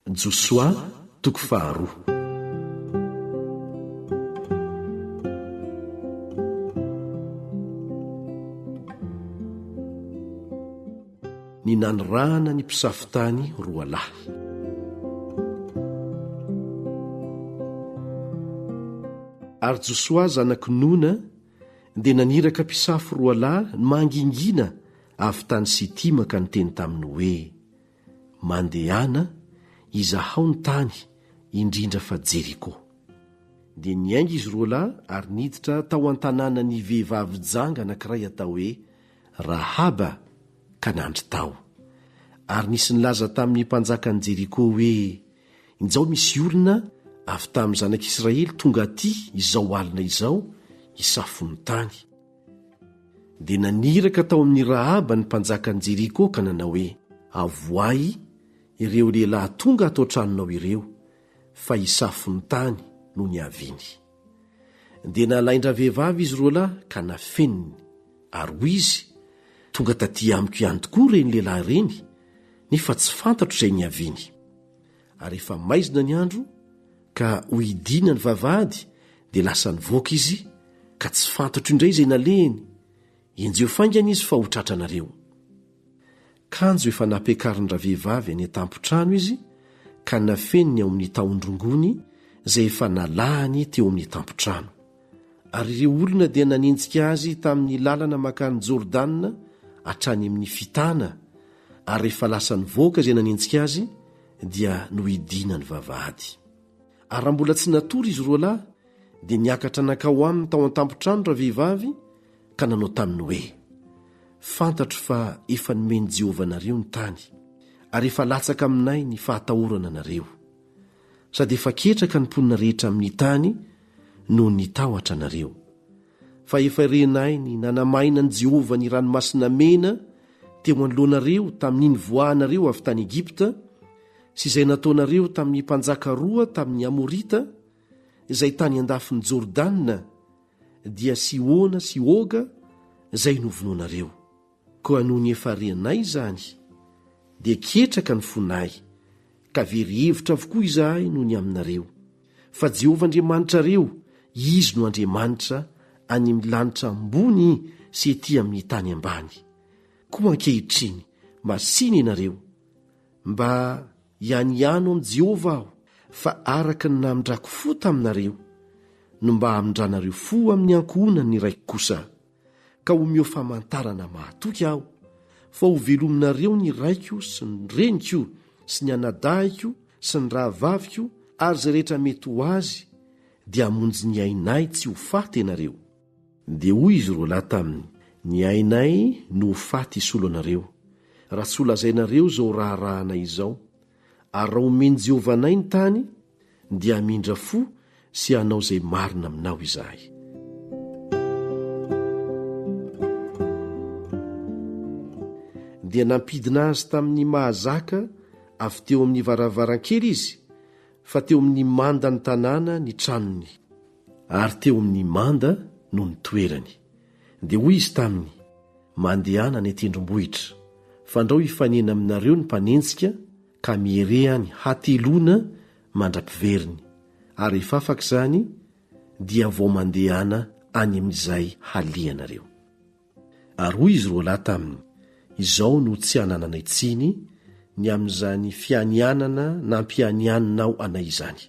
Josoa toko faharoa. Ny nanirahana ny mpisafo tany roalahy. Ary Josoa zanak'i Nona dia naniraka mpisafo roalahy mangingina avy tany Sitima ka niteny taminy hoe, Mandehana, izahao ny tany, indrindra fa Jeriko. Dia niainga izy roalahy ary niditra tao an-tanànan'ny vehivavy janga anankiray atao hoe Rahaba ka nandry tao. Ary nisy nilaza tamin'ny mpanjakan'i Jeriko hoe, Injao misy olona avy tamin'ny zanak'Israely tonga atỳ izao alina izao hisafo ny tany. Dia naniraka tao amin'i Rahaba ny mpanjakan'i Jeriko ka nanao hoe, Avoahy ireo lehilahy tonga ato an-tranonao ireo, fa hisafo ny tany no niaviany. Dia nalain-dravehivavy izy roalahy ka nafeniny, ary hoy izy, Tonga tatỳ amiko ihany tokoa ireny lehilahy ireny, nefa tsy fantatro izay niaviany. Ary efa maizina ny andro, ka hohidiana ny vavahady, dia lasa nivoaka izy, ka tsy fantatro indray izay nalehiny. Enjeho faingana izy fa ho tratranareo. Kanjo efa nampiakarin-dravehivavy any an-tampon-trano izy, ka nafeniny ao amin'ny tahon-drongony izay efa nalahany teo amin'ny tampon-trano. Ary ireo olona dia nanenjika azy tamin'ny lalana mankany Jordana hatrany amin'ny fitana, ary rehefa lasa nivoaka izay nanenjika azy, dia nohidiana ny vavahady. Ary raha mbola tsy natory izy roalahy, dia niakatra nankao aminy tao an-tampon-trano ravehivavy ka nanao taminy hoe, Fantatro fa efa nomen'i Jehovah anareo ny tany, ary efa latsaka aminay ny fahatahorana anareo. Sady efa ketraka ny mponina rehetra amin'ny tany noho ny tahotra anareo. Fa efa renay ny nanamainan'i Jehovah ny Ranomasina Mena teo anoloanareo tamin'ny nivoahanareo avy tany Egypta, sy izay nataonareo tamin'ny mpanjaka roa tamin'ny Amorita, izay tany an-dafin'i Jordana, dia Sihona sy Oga, izay novonoinareo. Koa nony efa renay izany, dia ketraka ny fonay, ka very hevitra avokoa izahay noho ny aminareo. Fa Jehovah Andriamanitrareo, Izy no Andriamanitra any amin'ny lanitra ambony sy etỳ amin'ny tany ambany. Koa ankehitriny, masìna ianareo, mba hianiano amin'i Jehovah aho, fa araka ny namindrako fo taminareo, no mba hamindranareo fo amin'ny ankohonan'ny raiko kosa. Ka omeo famantarana mahatoky aho, fa hovelominareo ny raiko sy ny reniko sy ny anadahiko sy ny rahavaviko ary izay rehetra mety ho azy, dia hamonjy ny ainay tsy ho faty ianareo. Dia hoy izy roalahy taminy, Ny ainay no ho faty hisolo anareo, raha tsy holazainareo izao raharahanay izao, ary raha omen'i Jehovah anay ny tany, dia hamindra fo sy hanao izay marina aminao izahay. Dia nampidina azy tamin'ny mahazaka avy teo amin'ny varavarankely izy, fa teo amin'ny mandan'ny tanàna ny tranony, ary teo amin'ny manda no nitoerany. Dia hoy izy taminy, Mandehana any an-tendrombohitra, fandrao hifanena aminareo ny mpanenjika, ka miere any hateloana mandra-piveriny, ary rehefa afaka izany, dia vao mandehana any amin'izay halehanareo. Ary hoy izy roalahy taminy, Izao no tsy anananay tsiny ny amin'izany fianianana nampianianinao anay izany.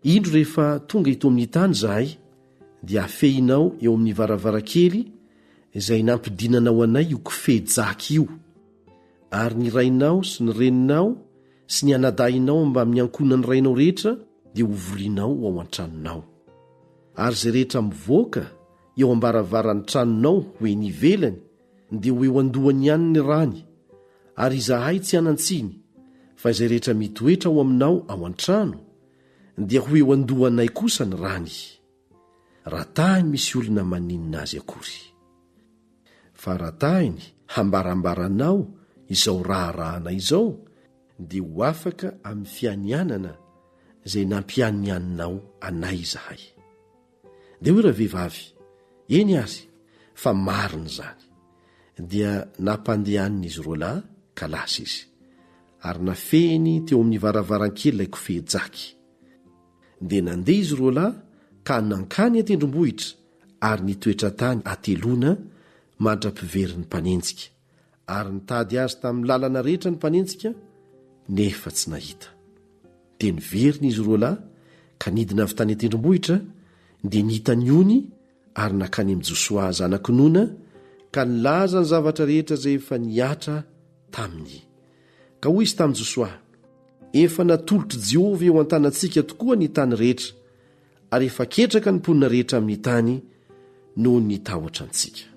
Indro rehefa tonga eto amin'ny tany izahay, dia afehinao eo amin'ny varavarankely izay nampidinanao anay io kofehy jaky io, ary ny rainao sy ny reninao sy ny anadahinao mbamin'ny ankohonan'ny rainao rehetra dia hovorinao ho ao an-tranonao. Ary izay rehetra mivoaka eo am-baravaran'ny tranonao ho eny ivelany dia ho eo an-dohany ihany ny rany, ary izahay tsy hanan-tsiny, fa izay rehetra mitoetra ao aminao ao an-trano dia ho eo an-dohanay kosa ny rany, raha tahiny misy olona maninona azy akory. Fa raha tahiny hambarambaranao izao raharahanay izao, dia ho afaka amin'ny fianianana izay nampianianinao anay izahay. Dia hoy ravehivavy, Eny àry, fa marina izany. Dia nampandehanin'izy roalahy ka lasa izy. Ary nafehiny teo amin'ny varavarankely ilay kofehy jaky. Dia nandeha izy roalahy ka nankany an-tendrombohitra ary nitoetra tany hateloana mandra-piverin'ny mpanenjika. Ary nitady azy tamin'ny lalana rehetra ny mpanenjika, nefa tsy nahita. Dia niverina izy roalahy ka nidina avy tany an-tendrombohitra, dia nita ny ony ary nankany amin'i Josoa zanak'i Nona ka nilaza ny zavatra rehetra izay efa nihatra taminy. Ka hoy izy tamin'i Josoa, Efa natolotr'i Jehovah eo an-tanantsika tokoa ny tany rehetra, ary efa ketraka ny mponina rehetra amin'ny tany noho ny tahotra antsika.